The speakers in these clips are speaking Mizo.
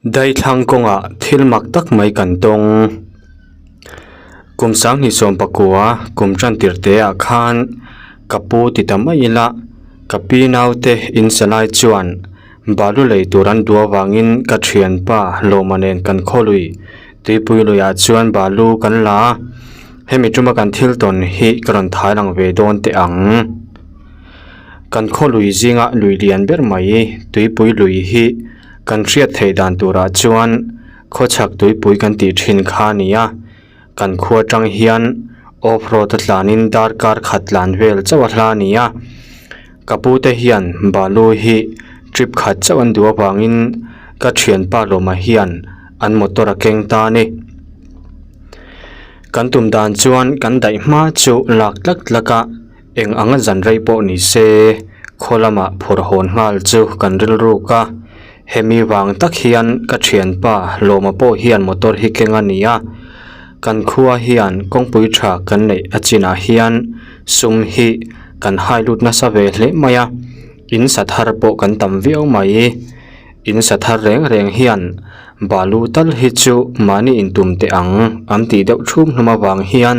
Daithlang kawngah thil mak tak mai kan tawng. Kum sanghnih sawm pakua kum tan tir te ah khan ka pu ti ta mai ila ka pi naute in sa lai chuan balu lei tur an duh avangin ka thianpa Lawma nen kan khaw lui tuipui luiah chuan balu kan la a, hemi tuma kan thil tawn hi ka rawn thai lang ve dawn teh ang. Kan khaw lui zinga lui lian ber mai tuipui lui hi kan hriat theih dan turah chuan khawchhak tuipui kan tih thin kha a ni a, kan khua atang hian off road a tlanin darkar khat tlan vel chauh a hla a ni a, ka pu te hian balu hi trip khat chauh an duh avangin ka thianpa lawma hian an motor a keng ta a ni. Kan tum dan chuan kan daih hma chu lak tlak tlak a. Eng anga zan rei pawh ni se, khaw lamah phur hawn nghal chu kan rilruk a. Hemi vang tak hian ka thianpa Lawma pawh hian motor hi keng a ni a. Kan khua hian kawngpui tha kan neih a chinah hian sum hi kan hai lut nasa ve hle mai a, in sa thar pawh kan tam viau mai. In sa thar reng reng hian balu tal hi chu mahni intum teh ang an tih deuh thum hlum avang hian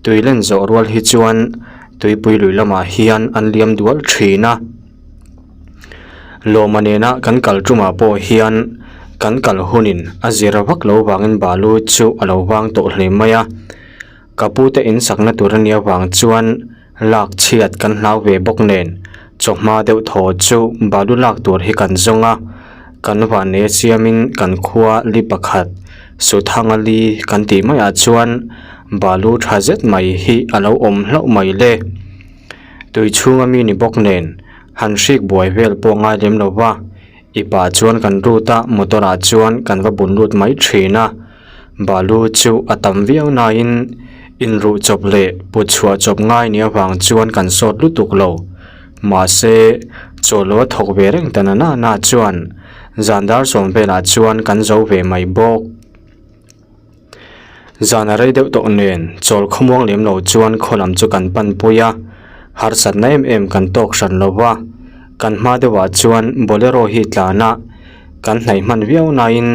tui len zawh rual hi chuan tuipui lui lamah hian an liam dual thin a. Lawma nena kan kal tumah pawh hian kan kal hunin a zir vak lo vangin balu chu a lo vang tawh hle mai a. Ka pute in sakna tur a nia vang chuan lak chhiat kan hlau ve bawk nen chawhma deuh thaw chu balu lak tur hi kan zawng a, kan vahne siamin kan khua li pakhat Suthanga li kan tih maiah chuan balu tha zet mai hi a lo awm hlauh mai le. Tui chhunga mi ni bawk nen han hrik buai vel pawh ngai lem lo va, i pa chuan kan lut a motor ah chuan kan va bun lut mai thin a. Balu chu a tam viau nain inruh chawp leh put chhuah chawp ngai ni avang chuan kan sawt lutuk lo. Mahse, chawlh a thawk ve reng ta na na na chuan zan dar sawm velah chuan kan zo ve mai bawk. Zan a rei deuh tawh nen chawl khawmuang lem lo chuan khaw lam chu kan pan pui a, harsatna em em kan tawk hran lo va, kan hma deuhah chuan bolero hi tlan a, Kan hnaih hman viau nain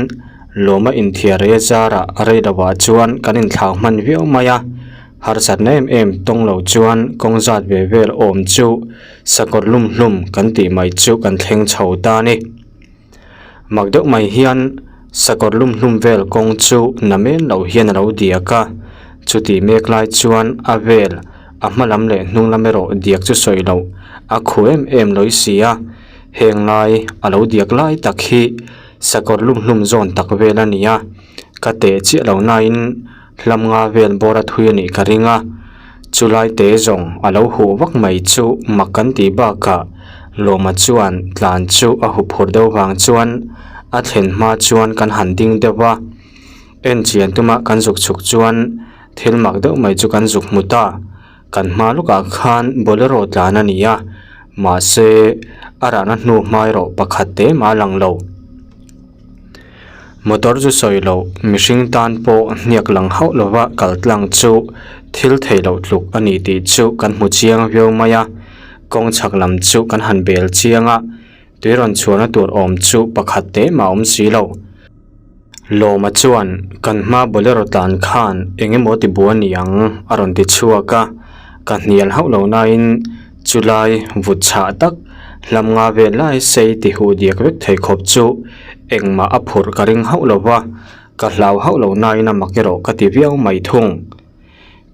lawma inthiar rei zarah rei lovah chuan kan inthlau hman viau mai a, harsatna em em tawng lo chuan kawng zat ve vel awm chu sakawr lum hlum kan tih mai chu kan thleng chho ta a ni. Mak deuh mai hian sakawr lum hlum vel kawng chu na men lo hian a lo diak a, chutih mek lai chuan a vel a hma lam leh hnung lam erawh diak chu sawi loh a khu em em lawi si a. Heng lai a lo diak lai tak hi sakawr lum hlum zawn tak vel a ni a, ka teh chiah lo nain hlam nga vel bawr a thui a nih ka ring a, chulai te zawng a lo huh vak mai chu mak kan tih bakah Lawma chuan tlan chu a hup phur deuh vang chuan a thlen hma chuan kan han ding deuh va, en chian tuma kan zuk chhuk chuan thil mak deuh mai chu kan zuk hmu ta. Kan hma lawkah khan bolero tlan a ni a, mahse a rahna hnu hma erawh pakhat te mah a lang lo. Motor chu sawi loh mihring tan pawh hniak lang hauh lova kal tlang chu thil theih loh tluk a ni tih chu kan hmu chiang viau mai a, kawng chhak lam chu kan han bel chiang a, tui rawn chhuahna tur awm chu pakhat te mah a awm si lo. Lawma chuan kan hma bolero tlan khan eng emaw ti bu a ni ang a rawn ti chhuak a, ka hnial hauh lo nain chulai vut chhah tak hlam nga vel lai sei ti huh diak vek thei khawp chu engmah a phurh ka ring hauh lo va, ka hlau hauh lo nain a mak erawh ka ti viau mai thung.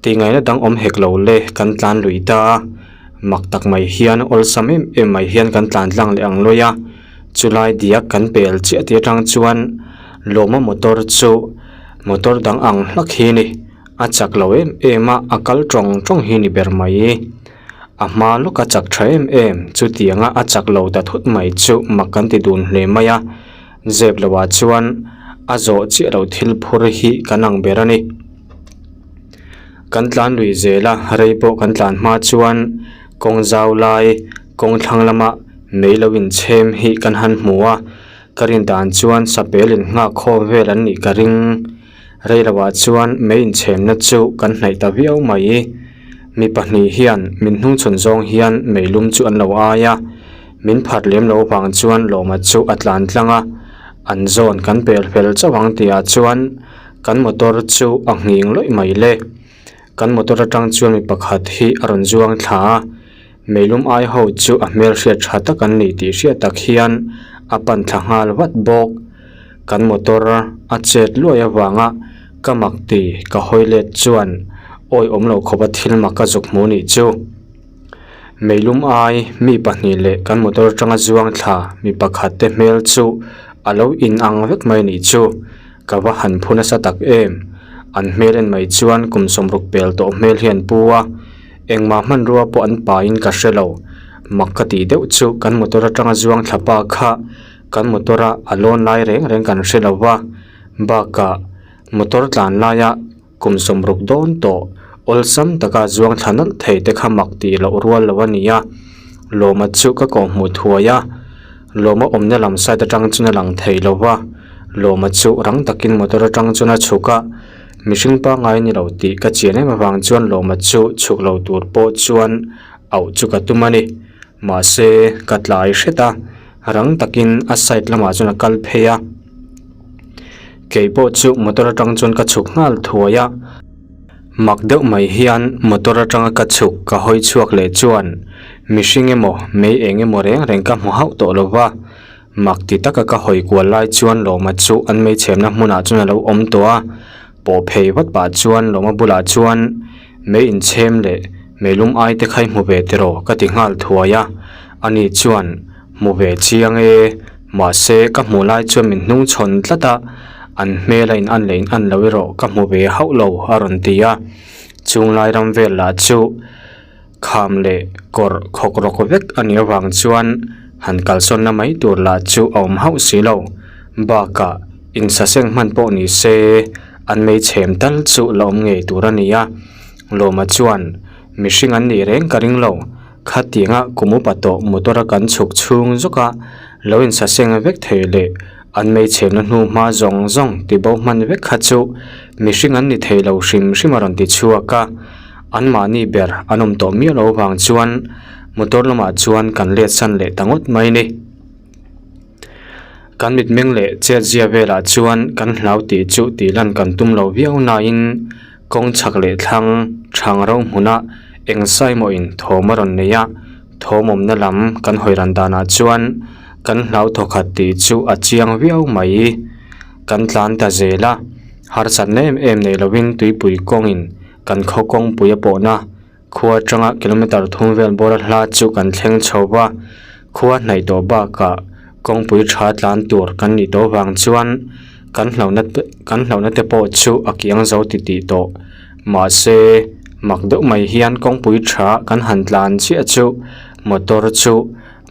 Tingaihna dang awm hek lo le kan tlan lui ta a, mak tak mai hian awlsam em em mai hian kan tlan tlang leh ang lawi a, chulai diak kan pel chiah tih atang chuan lawma motor chu motor dang ang hlak hi ni, a chak lo em em a, a kal tawng tawng hi ni ber mai. A hma lawk a chak tha em em, chutianga a chak lo ta thut mai chu mak kan ti dun hle mai a, zep lohah chuan a zawh chiah loh thil phur hi kan ang ber a ni. Kan tlan lui zel a, rei pawh kan tlan hma chuan kawng zau lai kawng thlang lama mei lo inchhem hi kan han hmu a, ka rin dan chuan sapel in nghak khawm vel an nih ka ring. Rei lohah chuan mei inchhemna chu kan hnaih ta viau mai. Mi pahnih hian min hnungchhawn zawng hian meilum chu an lo ai a, min phat lem loh vang chuan lawma chu a tlan tlang a. An zawn kan pel fel chauh ang tihah chuan kan motor chu a nghing lawih mai le. Kan motor atang chuan mi pakhat hi a rawn zuang thla a, meilum ai ho chu a hmelhriat tha tak an ni tih hriat tak hian a pan thla nghal vat bawk. Kan motor a chet luai avanga ka mak ti ka hawi let chuan awi awm lo khawpa thil mak ka zuk hmu nih chu. Meilum ai mi pahnih leh kan motor atanga zuang thla mi pakhat te hmel chu a lo in ang vek mai nih chu. Ka va han phu nasa tak em? An hmel en mai chuan kum sawmruk pel tawh hmel hi an pu a, engmah hmanrua pawh an paiin ka hre lo. Mak ka tih deuh chu kan motor atanga zuang thla pa kha kan motor a a lawn lai reng reng kan hre lo va, bakah motor tlan laia kum sawmruk dawn tawh awlsam taka zuang thla nalh thei te kha mak tih loh rual lo a ni a, Lawma chu ka kawhhmuh thuai a. Lawma awmna lam side atang chuan a lang thei lo va, Lawma chu rang takin motor atang chuan a chhuk a, mihring pangngai a ni lo tih ka chian em avang chuan Lawma chu chhuk lo tur pawh chuan auh chu ka tum a ni. Mahse, ka tlai hret a, rang takin a side lamah chuan a kal phei a. Kei pawh chu motor atang chuan ka chhuk nghal thuai a. Mak deuh mai hian motor atanga ka chhuk ka hawi chhuak leh chuan mihring emaw mei eng emaw reng reng ka hmu hauh tawh lo va, mak ti taka ka hawi kual lai chuan Lawma chu an meichhemna hmunah chuan a lo awm tawh a, pawh phei vat pah chuan Lawma bulah chuan mei inchhem leh meilum ai te kha i hmu ve tiraw ka ti nghal thuai a, ani chuan hmu ve chiang e. Mahse, ka hmuh lai chuan min hnung chhawn tlat a, an hmel a in an leh in an lo erawh ka hmu ve hauh lo a rawn ti a. Chung lai ram vel lah chu kham leh kawrh khawk rawk vek a nih avang chuan han kalsawnna mai tur lah chu a awm hauh si lo. Bakah, insaseng hman pawh ni se an meichhem tal chu la awm ngei tur a ni a. Lawma chuan mihring an nih reng ka ring lo. Khatianga kum upa tawh motor a kan chhuk chhung zawk a, lo insaseng vek thei leh an meichhemna hnu hma zawng zawng ti bo hman vek kha chu mihring an ni thei lo hrim hrim a rawn ti chhuak a, anmahni ber an awm tawh miah lo vang chuan motor lamah chuan kan let san leh ta ngawt mai ni. Kan mitmeng leh chetzia velah chuan kan hlau tih chu tih lan kan tum lo viau nain kawng chhak leh thlang thang ro hmunah eng saimawhin thawm a rawn nei a, thawm awmna lam kan hawi ran danah chuan kan hlau thawkhat tih chu a chiang viau mai. Kan tlan ta zel a, harsatna em em nei lovin tuipui kawngin kan khaw kawngpui a pawhna Khua atanga kilometer thum vel bawra hla chu kan thleng chho va, khua hnaih tawh bakah kawngpui tha tlan tur kan nih tawh vang chuan kan hlauhna te kan hlauhna te pawh chu a kiang zo ti tih tawh. Mahse, mak deuh mai hian kawngpui tha kan han tlan chiah chu motor chu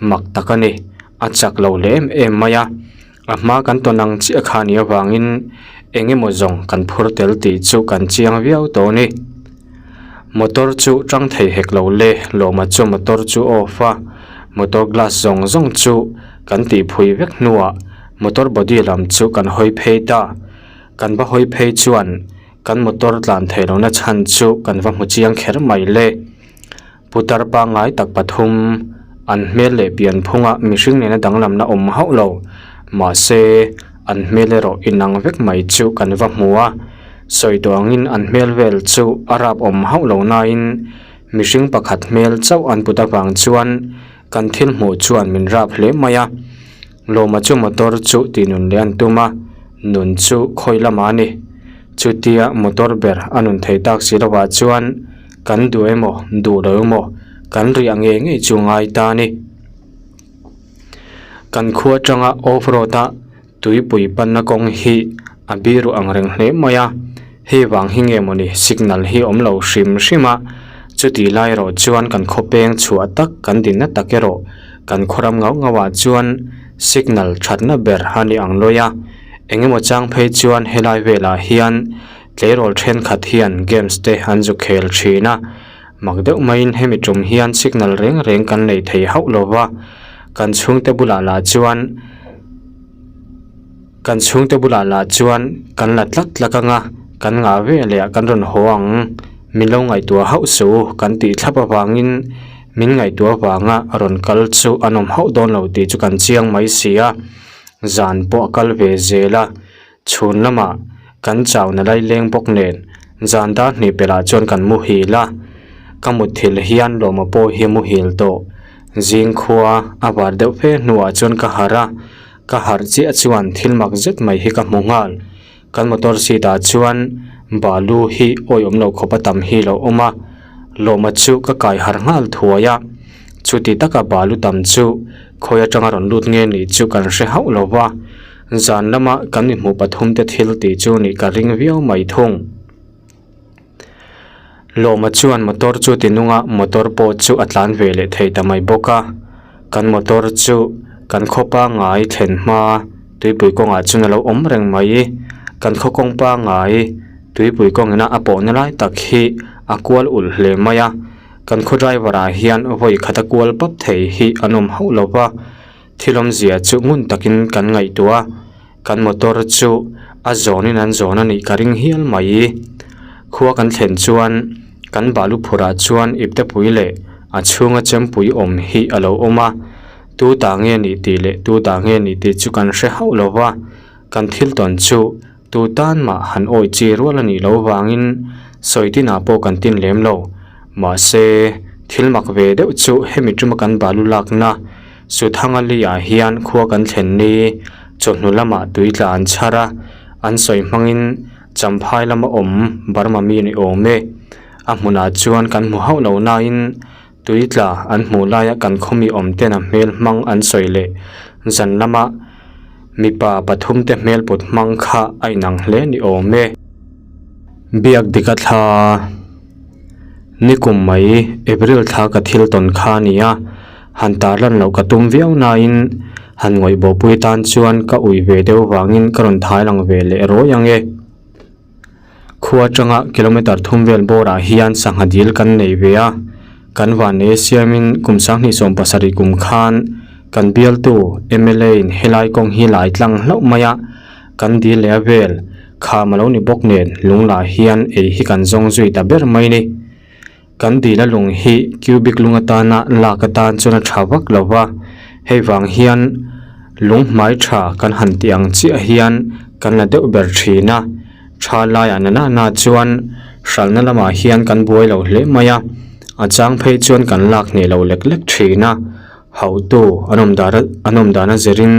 mak tak a ni, a chak lo leh em em mai a, a hma kan tawn ang chiah kha nih avangin eng emaw zawng kan phur tel tih chu kan chiang viau tawh a ni. Motor chu tang thei hek lo le, Lawma chu motor chu off a, motor glass zawng zawng chu kan tih phui vek hnuah motor body lam chu kan hawi phei ta. Kan va hawi phei chuan kan motor tlan thei lohna chhan chu kan va hmu chiang kher mai le. Putar pangngai tak pathum, an hmel leh pian phunga mihring nena danglamna awm hauh lo, mahse an hmel erawh inang vek mai chu kan va hmu a. Sawi tawh angin an hmel vel chu a rap awm hauh lo nain mihring pakhat hmel chauh an put avang chuan kan thil hmuh chuan min rap hle mai a. Lawma chu motor chu tih nun leh an tum a, nun chu khawi lamah a ni. Chutia motor ber a nun thei tak si lovah chuan kan duh emaw duh lo emaw kan riah ngei ngei chu ngai ta a ni. Kan khua atanga off road a Tuipui panna kawng hi a biru ang reng hle mai a, hei vang hi nge mawni signal hi awm lo hrim hrim a, chuti lai erawh chuan kan khaw peng chhuah tak kan dinna tak erawh kan khaw ram ngauh ngauh ah chuan signal thatna ber a ni ang lawi a, engemaw chang phei chuan helai velah hian tleirawl thenkhat hian games te an zu khel thin a, mak deuh maiin hemi tum hian signal reng reng kan nei thei hauh lo va, kan chhungte bulah lah chuan. Kan chhungte bulah lah chuan kan la tlak tlak anga, kan ngah ve leh kan rawn haw ang. Min lo ngaihtuah hauh suh u kan tih thlap avangin min ngaihtuah avanga rawn kal chu an awm hauh dawn lo tih chu kan chiang mai si a. Zan pawh a kal ve zel a, chhun lamah kan chau na lai leng bawk nen zan dar hnih pelh ah chuan kan muhil a, ka mutthilh hian Lawma pawh hi muhil tawh. Zing khua a var deuh fe hnuah chuan ka harh a, ka harh chiah chuan thil mak zet mai hi ka hmu nghal. Kan motor seat ah chuan balu hi awih awm lo khawp a tam hi lo awm a, Lawma chu ka kai harh nghal thuai a, chuti taka balu tam chu khawi atanga rawn lut nge nih chu kan hre hauh lo va, zan lama kan mihmuh pathum te thil tih chu nih ka ring viau mai thung. Lawma chuan motor chu ti nung a, motor pawh chu a tlan ve leh thei ta mai bawk a. Kan motor chu kan khaw pangngai thlen hma tuipui kawngah chuan a lo awm reng mai. Kan khaw kawng pangngai tuipui kawng ina a pawhna lai tak hi a kual ulh hle mai a. Kan khaw driver ah hian vawi khat a kual pap thei hi an awm hauh lo va, thil awmzia chu ngun takin kan ngaihtuah a. Kan motor chu a zawnin an zawn a nih ka ring hial mai. Khua kan thlen chuan kan balu phurah chuan iptepui leh a chhunga chempui awm hi a lo awm a, tu ta nge nih tih leh tu ta nge nih tih chu kan hre hauh lo va, kan thil tawn chu tu tan mah han awi chi rual a nih loh vangin sawi tinah pawh kan tin lem lo. Mahse, thil mak ve deuh chu hemi tuma kan balu lakna Suthangali ah hian khua kan thlen ni, chawhnu lamah tui tla an chhar a, an sawi hmangin Champhai lama awm Burma mi ni awm e. A hmunah chuan kan hmu hauh lo nain tui tla an hmuh laia kan khawmi awm ten a hmel hmang an sawi leh zan lama mipa pathum te hmel put hmang kha a inang hle ni awm e. Biak dik a thla. Nikum mai April thla ka thil tawn kha a ni a, han tarlan loh ka tum viau nain han ngawih bawhpui tan chuan ka ui ve deuh vangin ka rawn thai lang ve leh rawi ang e. Khua atanga kilometer thum vel bawrah hian sangha dil kan nei ve a, kan vannei siamin kum 2017 kum khan kan bialtu mla in helai kawng hi lai tlang hlauh mai a, kan dil leh a vel kham a lo ni bawk nen lung lah hian ei hi kan zawng zui ta ber mai ni. Kan dila lung hi cubic lung atana lak atan chuan a tha vak lo va, hei vang hian lung hmai tha kan han tih ang chiah hian kan la deuh ber thin a, tha laiah na na na chuan hralhna lamah hian kan buai lo hle mai a, a chang phei chuan kan lak hneh lo lek lek thin a, hauhtu an awm dan an awm dan a zirin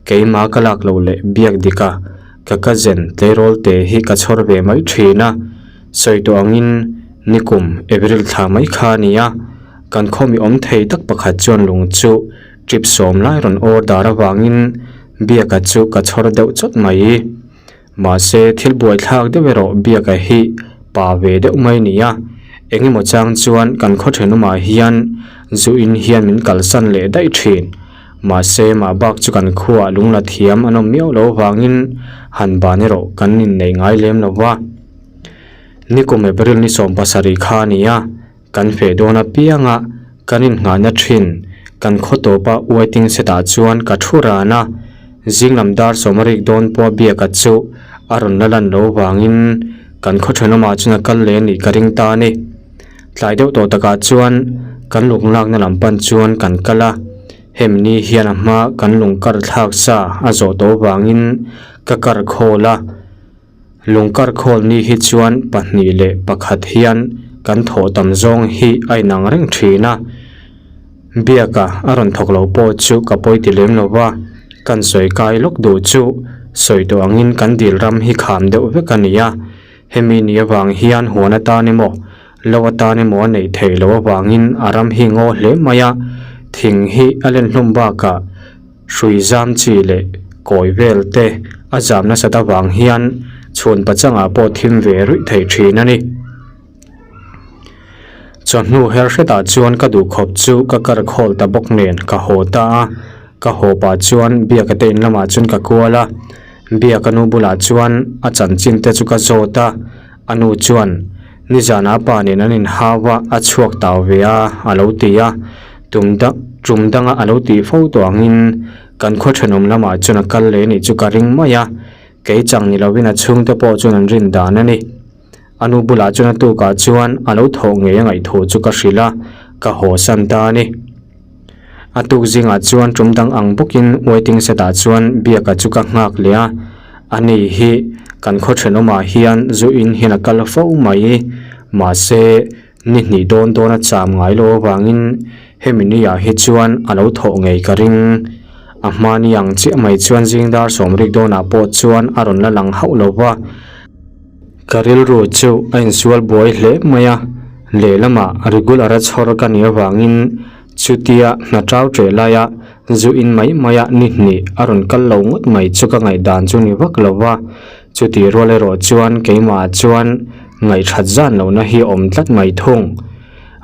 keimah ka lak loh leh biak dik a, ka cousin tleirawl te hi ka chhawr ve mai thin a. Sawi tawh angin nikum April thla mai kha a ni a, kan khawmi awm thei tak pakhat chuan lung chu trip sawm lai rawn order avangin Biaka chu ka chhawr deuh chawt mai. Mahse thil buaithlak deuh erawh Biaka hi pa ve deuh mai a ni a, engemaw chang chuan kan khaw thenawmah hian zu in hian min kalsan leh daih thin. Mahse mah bak chu kan khuaah lungla thiam an awm miau lo avangin han ban erawh kan innei ngai lem lo va. Nikum April ni 17 kha a ni a, kan feh dawn apianga kan innghahna thin kan khaw tawpa waiting set ah chuan ka thu ran a, zinglam dar sawma rik dawn pawha biaka chu a rawn la lan lo vangin kan khaw thenawmah chuan a kal leh a nih ka ring ta a ni. Tlai deuh tawh takah chuan kan lung lakna lam pan chuan kan kal a, hemi ni hian a hma kan lung kar thlak sa a zawh tawh vangin ka kar khawl a. Lungkar khawl ni hi chuan 2 le 1 hian kan thawh tam zawng hi a inang reng thin a. Biaka a rawn thawk lo pawh chu ka pawi ti lem lo va, kan sawi kai lawk duh chu sawi tawh angin kan dil ram hi kham deuh vek a ni a. Hemi ni avang hian huan atan emaw, lo atan emaw a neih theih loh avangin a ram hi ngaw hle mai a, thing hi a len hlawm bakah, Hrui zam chi leh kawi vel te a zam nasat avang hian chhun pachangah pawh thim ve ruih thei thin a ni. Chawhnu her hretah chuan ka duh khawp chu ka kar khawl ta bawk nen ka haw ta a, ka haw pah chuan Biaka te in lamah chuan ka kual a, Biaka nu bulah chuan a chanchin te chu ka zawt a, a nu chuan nizanah a pa nen an inhau a, a chhuak tau ve a a lo ti a. Tum dang tum danga a lo tih fo tawh angin kan khaw thenawm lamah chuan a kal leh anih chu ka ring mai a, kei chang ni lovin a chhungte pawh chuan an rin dan a ni. A nu bulah chuan a tukah chuan a lo thawh ngei a ngaihthu chu ka hrilh a, ka haw san ta a ni. A tuk zingah chuan tum dang ang bawkin waiting shed ah chuan Biaka chu ka nghak leh a, ani hi kan khaw thenawmah hian zu in hian a kal fo mai. Mahse, ni hnih dawn dawn a cham ngai lo avangin hemi ni ah hi chuan a lo thawh ngei ka ring. A hmani ang chiah mai chuan zing dar sawmrik dawnah pawh chuan a rawn la lang hauh lo va. Ka rilru chu a insual buai hle mai a, lehlamah regular a chhawr ka nih avangin chutia hna tau ṭeh laia zu in mai maia ni hnih a rawn kal lo ngawt mai chu ka ngaihdan chu ni vak lo va, chutih rual erawh chuan keimahah chuan ngaihṭhat zan lohna hi a awm tlat mai thung.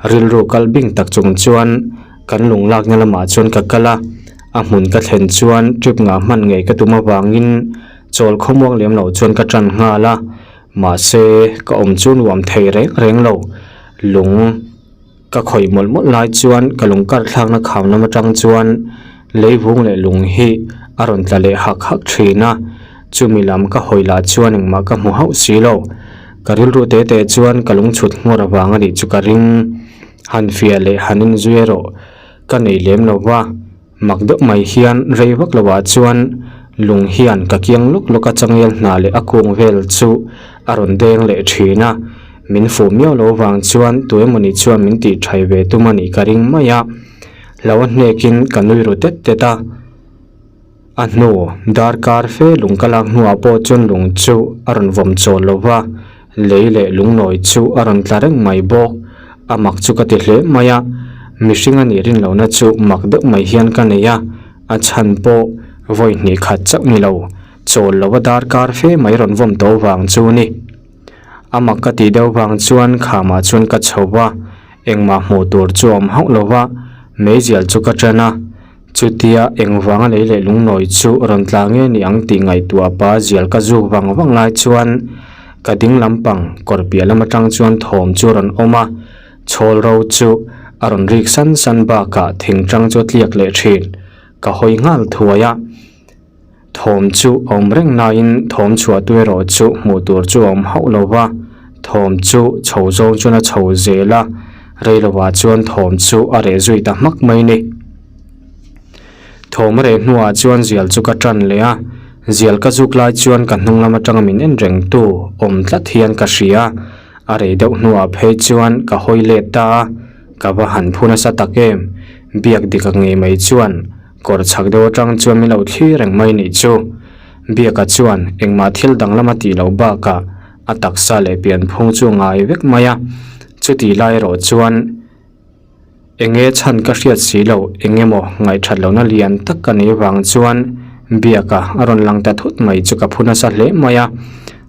Rilru kal bing tak chung chuan kan lung lakna lamah chuan ka kal a, a hmun ka thlen chuan trip ngah hman ngei ka tum avangin Chawl khawmuang lem loh chuan ka tan nghal a, mahse ka awm chu nuam thei reng reng lo. Lung ka khawih mawlh mawlh lai chuan ka lung kar thlakna kham lam atang chuan leivung leh lung hi a rawn tla leh hak hak thin a, chumi lam ka hawi lah chuan engmah ka hmu hauh si lo. Ka rilru te te chuan ka lung chhut nghawr avang a nih chu ka ring. Han fiah leh han inzui erawh ka nei lem lo va. Mak deuh mai hian rei vak lo ah chuan lung hian ka kiang lawk lawk a changel hna leh a kung vel chu a rawn deng leh thin a, min fuh miau lo vang chuan tu emawni chuan min tih thai ve tum a nih ka ring mai a, lo a hnek in ka nui ru tet tet a, a hnu darkar fe lung ka lak hnuah pawh chuan lung chu a rawn vawm chawl lo va, Lei leh lungnawi chu a rawn tla reng mai bawk. A mak chu ka ti hle mai a, mihring a nih rin lohna chu mak deuh mai hian ka nei a, a chhan pawh vawi hnih khat chauh ni lo, chawl lo a darkar fe mai rawn vawm tawh vang chu ni. A mak ka tih deuh vang chuan khamah chuan ka chho va, engmah hmuh tur chu a awm hauh lo va, meizial chu ka ṭan a. Chutia engvanga lei leh lungnawi chu rawn tla nge ni ang tih ngaihtuah pa zial ka zuk vang vang lai chuan ka ding lampang kawr piah lam atang chuan thawm chu a rawn awm a, chhawl ro chu a rawn rik san san bakah thingtang chu a tliak leh thin. Ka hawi nghal thuai a, thawm chu a awm reng laiin thawm chhuah tu erawh chu hmuh tur chu a awm hauh lo va, thawm chu chho zawng chuan a chho zel a, rei lovah chuan thawm chu a reh zui ta hmak mai ni. Thawm a reh hnuah chuan zial chu ka tan leh a, zial ka zuk lai chuan ka hnung lam atanga min en reng tu awm tlat hian ka hria, a rei deuh hnuah phei chuan ka hawi let ta a, ka va han phu nasa tak em, biak dik a ngei mai chuan kawr chhak deuh atang chuan min lo thlir reng mai nih chu. Biaka chuan engmah thil danglam a tih loh bakah a taksa leh pianphung chu a ngai vek mai a, chutih lai erawh chuan, Enge chhan ka hriat si lo, eng emaw ngaihthat lohna lian tak ka nei vang chuan Biaka a rawn lang ta thut mai chu ka phu nasa hle mai a,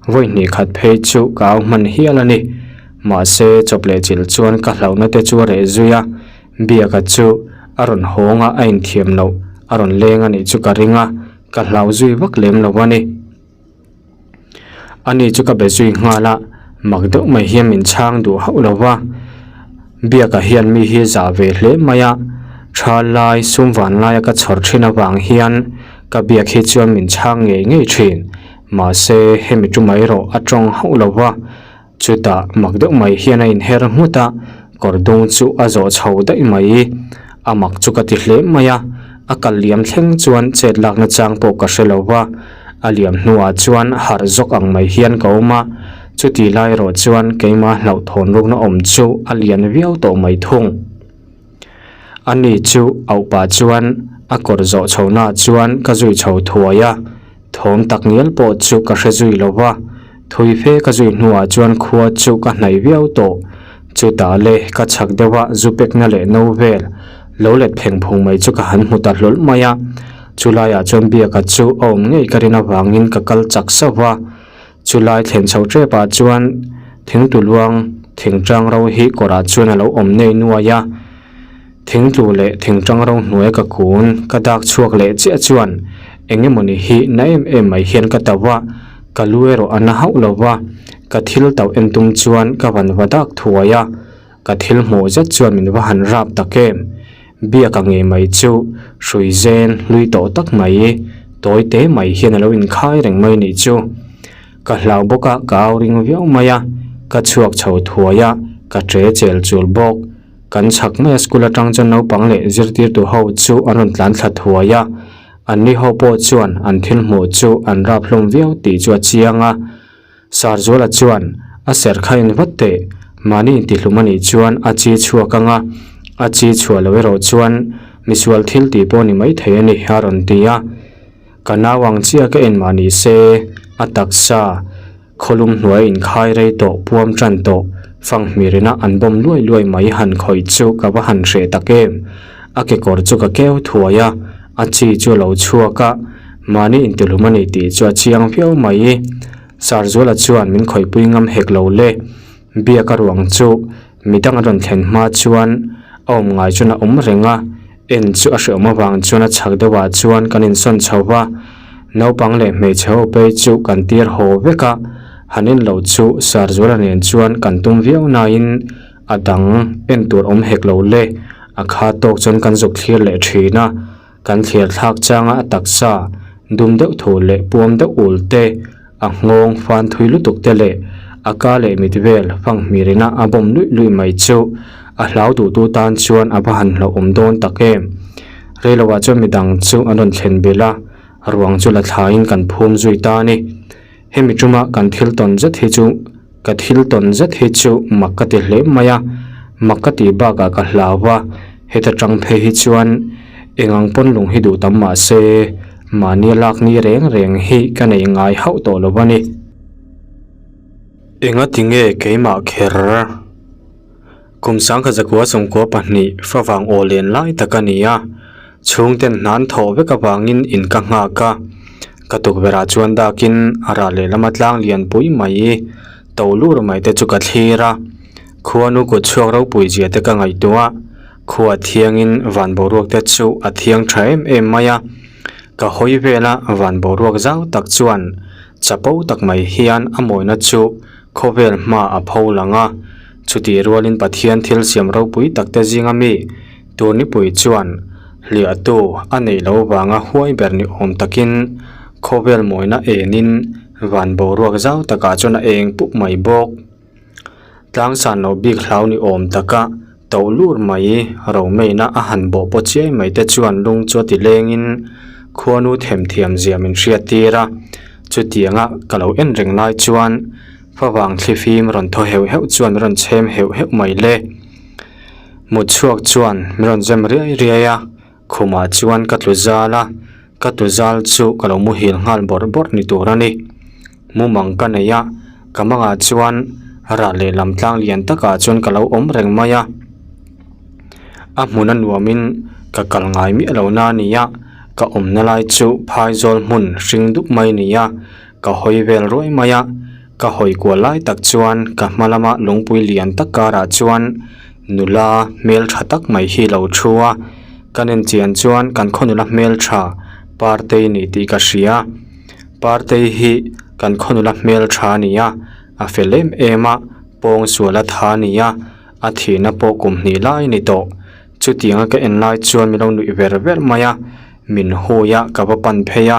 vawi hnih khat phei chu ka au hman hial a ni. Mahse, chawp leh chilh chuan ka hlauhna te chu a reh zui a, Biaka chu a rawn hawng a, a inthiam loh a rawn leng a nih chu ka ring a, ka hlau zui vak lem lo a ni. Ani chu ka be zui nghal a, mak deuh mai hian min chhang duh hauh lo va. Biakah hian mi hi zah ve hle mai a, tha lai sum van laia ka chhawr thin avang hian ka biak hi chuan min chhang ngei ngei thin. Mahse, hemi tu mai erawh a tawng hauh lo va, chutah mak deuh mai hian a inher nghut a, kawr dung chu a zawh chho daih mai. A mak chu ka ti hle mai a, a kal liam thleng chuan chet lakna chang pawh ka hre lo va, a liam hnuah chuan harh zawk ang mai hian ka awm a, chuti lai erawh chuan keimah hlauhthawn rukna awm chu a lian viau tawh mai thung. Ani chu auh pah chuan a kawr zawh chhohnaah chuan ka zui chho thuai a, thawm tak ngial pawh chu ka hre zui lo va, thui fe ka zui hnuah chuan khua chu ka hnaih viau tawh. Chutah le ka chhak deuh a zu pekna leh no vel lo let pheng phung mai chu ka han hmu ta hlawl mai a, chulaiah chuan biaka chu a awm ngei ka rin avangin ka kal chak sauh va, chulai thlen chho tepah chuan thingtu luang thingtang ro hi kawrah chuan a lo awm nei nuai a, thingtlu leh thingtang ro hnuai ka kun ka dak chhuak leh chiah chuan eng emawni hi na em em mai hian ka tauh a, ka lu erawh a na hauh lo va. Ka thil tauh en tum chuan ka van va dak thuai a, ka thil hmuh zet chuan min va han rap tak em. Biaka ngei mai chu hrui zen hlui tawh tak mai, tawi te mai hian a lo inkhai reng mai nih chu. Ka hlau bawk a, ka au ring viau mai a, ka chhuak chho thuai a, ka tre chel chul bawk. Kan chhak maia school atang chuan naupang leh zirtirtu ho chu an rawn tlan thla thuai a, anni ho pawh chuan an thil hmuh chu an rap hlawm viau tih chu a chiang a. Sarzuala chuan a serh kha en vat teh, mahni intihlum a nih chuan a chi chhuak ang a, a chi chhuah loh erawh chuan misual thil tih pawh ni maithei a ni a rawn ti a. Ka nau ang chiah ka en mah ni se, a taksa khawlum hnuai inkhai rei tawh puam tan tawh fanghmirina an bawm luai luai mai han khawih chu ka va han hreh tak em. A kekawr chu ka keu thuai a, a chi chu a lo chhuak a, mahni intihlum a ni tih chu a chiang viau mai. Sarzuala chuan min khawihpui ngam hek lo le. Biak a ruang chu midang a rawn thlen hma chuan a awm ngai chuan a awm reng a, en chu a hreawm avang chuan a chhak deuhah chuan kan insawn chho va, naupang leh hmeichhe ho phei chu kan tir haw vek a, han en lo chu Sarzuala nen chuan kan tum viau nain a dang en tur awm hek lo le, a kha tawk chuan kan zuk thlir leh thin a. Kan thlir thlak changa a taksa dum deuh thu leh puam deuh ul te, a nghawng fan thui lutuk te leh a ka leh mit vel fanghmirina a bawm luih luih mai chu a hlau duhtu tan chuan a va han hlauhawm dawn tak em. Reiloah chuan midang chu an rawn thlen belh a, ruang chu la thlaiin kan phum zui ta a ni. Hemi tuma kan thil tawn zet hi chu ka thil tawn zet hi chu mak ka ti hle mai a, mak ka tih bakah ka hlau va, heta tang phei hi chuan eng ang pawn lung hi duh tam mah se mahni a lak ni reng reng hi ka nei ngai hauh tawh lo a ni. Enga tinge keimah kher? Kum sangkhat zakua sawmkua pahnih favang aw len lai tak a ni a, chhungten hnan thawh vek avangin in ka nghak a, ka tukverhah chuan dakin a rah lehlam a tlang lian pui mai to lur mai te chu ka thlir a, khuanu kut chhuak ropui zia te ka ngaihtuah a, khua thiangin van boruak te chu a thiang tha em em mai a, ka hawi vela van boruak zau tak chuan chapo tak mai hian a mawina chu Khawvel hma a pho lang a, chutih rualin Pathian thil siam ropui takte zinga mi Turnipui chuan hliahtu a neih loh vanga huai ber ni awm takin khawvel mawina enin van boruak zau takah chuan a eng pup mai bawk. Tlangsan loh bik hlau ni awm taka toh lur mai romeina a han bawh paw chiai mai te chuan lung chu a ti lengin khuanu themthiam zia min hriat tir a, chutianga ka lo en reng lai chuan favang thlifim rawn thaw heuh heuh chuan min rawn chhem heuh heuh mai le. Mut chhuak chuan min rawn zem riai riai a, khumah chuan ka tlu zal a, ka tlu zal chu ka lo muhil nghal bawrh bawrh ni tur a ni. Mumang ka nei a, ka mangah chuan rah leh lam tlang lian takah chuan ka lo awm reng mai a. A hmun a nuamin ka kal ngai miah lo na a ni a, ka awmna lai chu phaizawl hmun hring dup mai a ni a, ka hawi vel ruai mai a, ka hawi kual lai tak chuan ka hma lama lungpui lian tak karah chuan nula hmeltha tak mai hi lo thu a, ka nen chian chuan kan khaw nula hmeltha Partei ni tih ka hria. Partei hi kan khaw nula hmeltha a ni a, a fel em em a, pawng sual a tha a ni a, a thihna pawh kum hnih lai a ni tawh. Chutianga ka en lai chuan min lo nuih ver ver mai a, min hui a ka va pan phei a,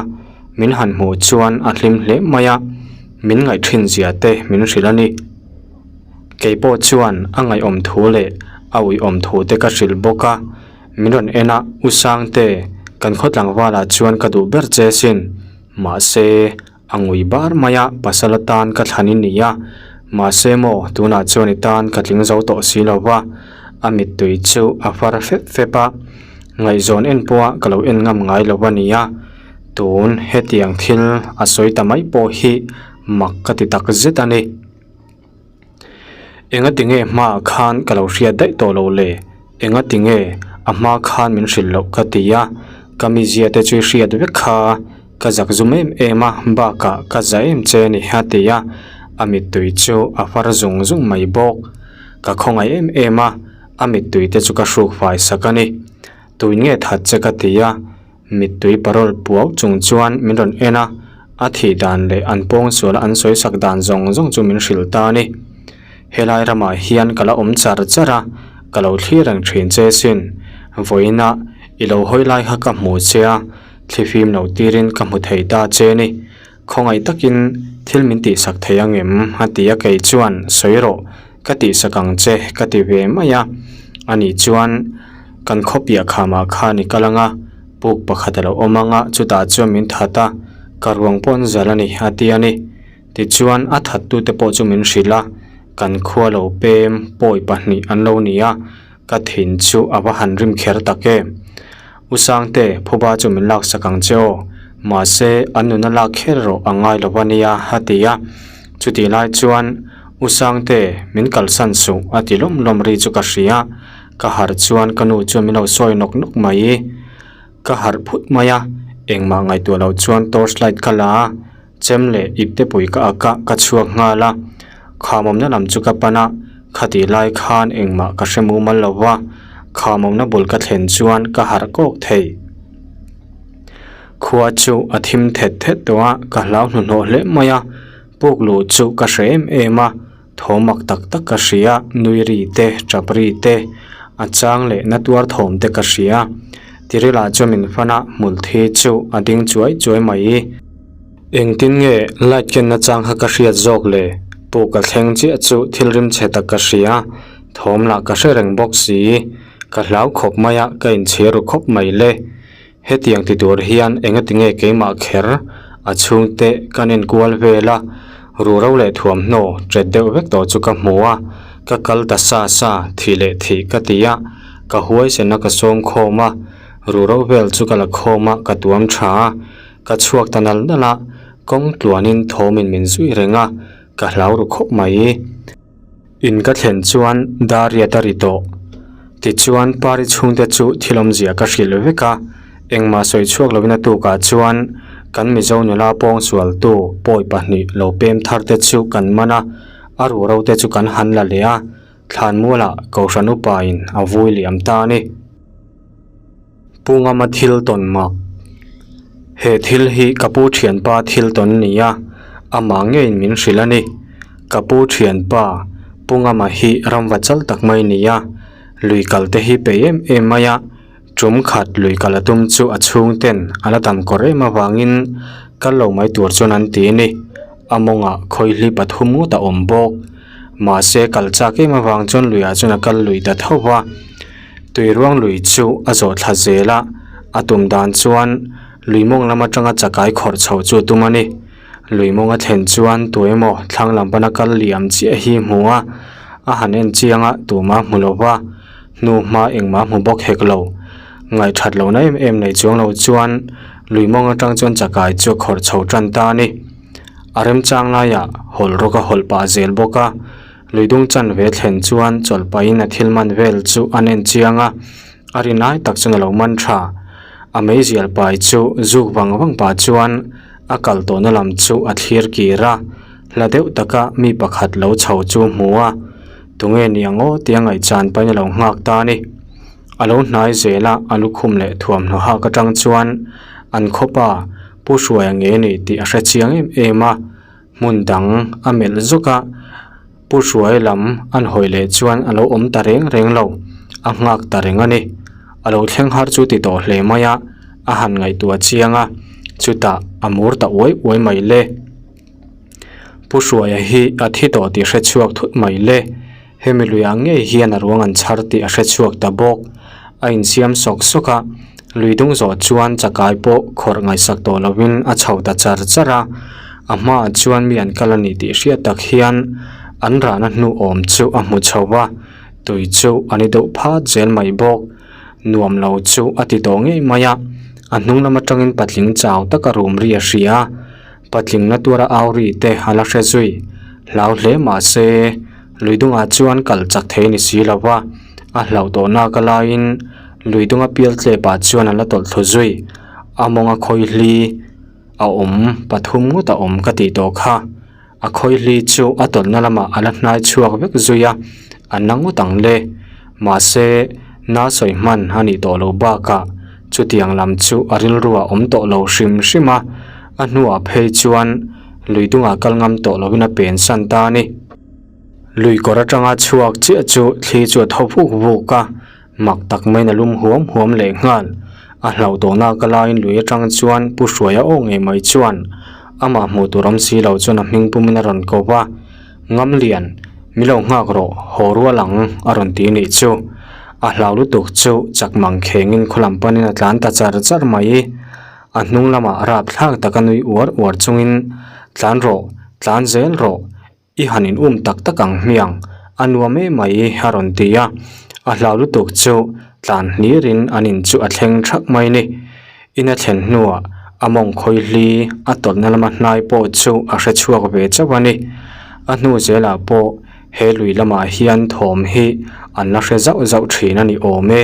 min han hmuh chuan a hlim hle mai a, min ngaih thin zia te min hrilh a ni. Kei pawh chuan a ngaihawm thu leh a uiawm thu te ka hrilh bawk a. Min rawn en a, U Sangte, kan khaw tlangvalah chuan ka duh ber che sin. Mahse, a ngui bar mai a, pasal atan ka thlan i ni a. Mahse maw, tunah chuan i tan ka tling zo tawh si lo va. A mittui chu a far fep fep a, ngaihzawn en pawha ka lo en ngam ngai lo a ni a. Tun hetiang thil a sawi ta mai pawh hi mak ka ti tak zet a ni. Enga tinge hmaah khan ka lo hriat daih tawh lo le? Enga tinge a hma khan min hrilh loh ka ti a, ka mizia te chu i hriat vek kha, ka zak zum em em a, bakah ka za em che a ni a ti a, a mittui chu a far zung zung mai bawk. Ka khawngaih em em a, a mittui te chu ka hruk fai sak a ni. Tuin nge that che ka ti a. Mittui parawl puau chung chuan min rawn en a, a thih dan leh an pawngsuala an sawi sak dan zawng zawng chu min hrilh ta a ni. Helai ramah hian ka la awm char char a, ka lo thlir reng thin che sin. Vawiinah i lo hawi lai kha ka hmu che a, thlifim lo tirin ka hmu thei ta che a ni. Khawngaih takin thil min tihsak thei ang em? a ti a, kei chuan sawi rawh, ka tihsak ang che ka ti ve mai a. Ani chuan kan khaw piah khamah khan i kal ang a, puk pakhat a lo awm ang a, chutah chuan min that a, ka ruang pawh an zal a ni a ti a ni. Tichuan a thattute pawh chu min hrilh a, kan khua lo pem pawi pahnih an lo ni a, ka thin chu a va han rim kher tak em. U Sangte, phuba chu min laksak ang che aw, mahse an nuna lak kher erawh a ngai lo a nia a ti a. Chutih lai chuan U Sangte, min kalsan suh a ti lawm lawm ri chu ka hria. Ka harh chuan ka nu chuan min lo sawi nawk nawk mai. Ka harh phut mai a, engmah ngaihtuah loh chuan torch light ka la a. Chem leh ipte pui ka ak a, ka chhuak nghal a. Khamawmna lam chu ka pan a, khatih lai khan engmah ka hre mumal lo va, khamawmna bul ka thlen chuan ka harh kawk thei. Khua chu a thim thet thet tawh a, ka hlau hnuhnawh hle mai a, puk luh chu ka hre em em a, thawm mak tak tak ka hria, nui ri te, tap ri te, a chang leh na tuar thawm te ka hria. Tirila chuan min fan a, hmul thi chu a ding chuai chuai mai. Engtin nge light kenna chang kha ka hriat zawk le? Puk ka thleng chiah chu thil rim chhe tak ka hria, thawm lah ka hre reng bawk si. Ka hlau khawp mai a, ka inchhir ru khawp mai le. Hetiang ti tur hian engati nge keimah kher a chhungte kan enkual vel a, ruhro leh thuamhnaw ṭet deuh vek tawh chu ka hmu a, ka kal ta sa sa, thih leh thih ka ti a, ka huaisen a ka sawm khawm a, ruhro vel chu ka la khawm a, ka tuam ṭha a, ka chhuak ta nal nal a, kawng tluanin thawmin min zui reng a, ka hlau ru khawp mai. In ka thlen chuan Dariat a ri tawh. Tichuan Pari chhungte chu thil awmzia ka hrilh vek a, engmah sawi chhuak lovin a tukah chuan kan Mizo nula pawngsualtu pawi pahnih lo pem thar te chu kan man a, a ruhro te chu kan han la leh a, thlanmualah Kohhran upain a vui liam ta a ni. Pu Ngama thil tawn mak. He thil hi ka pu thianpa thil tawn ni a, amah ngeiin min hrilh a ni. Ka pu thianpa Pu Ngama hi ramva chal tak mai ni a, lui kal te hi peih em em mai a, tum khat lui kal a tum chu a chhung ten a la dam kawr em avangin kal lo mai tur chuan an ti a ni. A mawngah khawihli pathum ngawt a awm bawk. Mahse kal chak em avang chuan luiah chuan a kal lui ta tho va. Tui ruang lui chu a zawh thla zel a, a tum dan chuan lui mawng lam atanga chakai khawrh chho chu a tum a ni. Lui mawng a thlen chuan tu emaw thlang lam pana kal liam chiah hi hmu a, a han en chiang a, tumah hmu lo va, hnu hma engmah hmu bawk hek lo. Ngaihthat lohna em em nei chuang lo chuan lui mawng atang chuan chakai chu a khawrh chho tan ta a ni. A remchang laiah hawlh rawk a hawlh pah zel bawk a. Lui dung chanve thlen chuan chawlh pahin a thil man vel chu an en chiang a, a ri nai tak chuan a lo man tha. A meizial pai chu zuk vang vang pah chuan a kal tawhna lam chu a thlir kir a, hla deuh taka mi pakhat lo chho chu hmu a, tunge ni ang aw tia ngaihchan pahin a lo nghak ta a ni. A lo hnai zel a, a lukhum leh thuamhnaw hak atang chuan an khawpa Pu Hruaia nge ni tih a hre chiang em em a. Hmun dang a melh zuk a, Pu Hruai lam an hawi leh chuan a lo awm ta reng reng lo, a nghak ta reng a ni. A lo thleng har chu ti tawh hle mai a, a han ngaihtuah chiang a, chutah a mur ta uai uai mai le. Pu Hruaia hi a thi tawh tih hre chhuak thut mai le. Hemi luiah ngei hian a ruang an chhar tih a hre chhuak ta bawk. A insiam sawk sawk a, lui dung zawh chuan chakai pawh khawrh ngaihsak tawh lovin a chho ta char char a. A hmaah chuan mi an kal a ni tih hriat tak hian an rahna hnu awm chu a hmu chho va, tui chu a ni deuh phat zel mai bawk. Nuam lo chu a ti tawh ngei mai a, a hnung lam atangin patling chau taka rum ri a hria a. Patling na tuara au ri te a la hre zui. Hlau hle mah se, lui dungah chuan kal chak thei ni si lo va, a hlauh tawh nak a laiin lui dunga pial tlepah chuan a la tawlh thlu zui. A mawnga khawihli a awm pathum ngawt a awm ka tih tawh kha. A khawihli chu a tawlhna lamah a la hnai chhuak vek zui a, a na ngawt ang le. Mahse, na sawi hman a nih tawh loh bakah chutiang lam chu a rilruah awm tawh lo hrim hrim a, a hnuah phei chuan lui dungah kal ngam tawh lovin a pen san ta a ni. Lui kawr atanga chhuak chiah chu thli chu a tho vuk vuk a, mak tak maiin a lum huam huam leh nghal. A hlauh tawhna ka laiin lui atang chuan Pu Hruaia aw ngei mai chuan amah hmuh tur awm si lo chuan a hming pumin a rawn ko va, Ngamlian, mi lo nghak rawh, haw rual ang a rawn ti nih chu. A hlau lutuk chu chak mang khengin khaw lam panin a tlan ta char char mai. A hnung lamah rapthlak taka nui uar uar chungin, Tlan rawh, tlan zel rawh, i han in um tak tak ang hmiang, a nuam em mai a rawn ti a. A hlau lutuk chu tlan hlirin an in chu a thleng thak mai ni. In a thlen hnuah a mawng khawi hli a tawlhna lama hnai pawh chu a hre chhuak ve chauh a ni. A hnu zelah pawh he lui lamah hian thawm hi an la hre zauh zauh thin a ni awm e.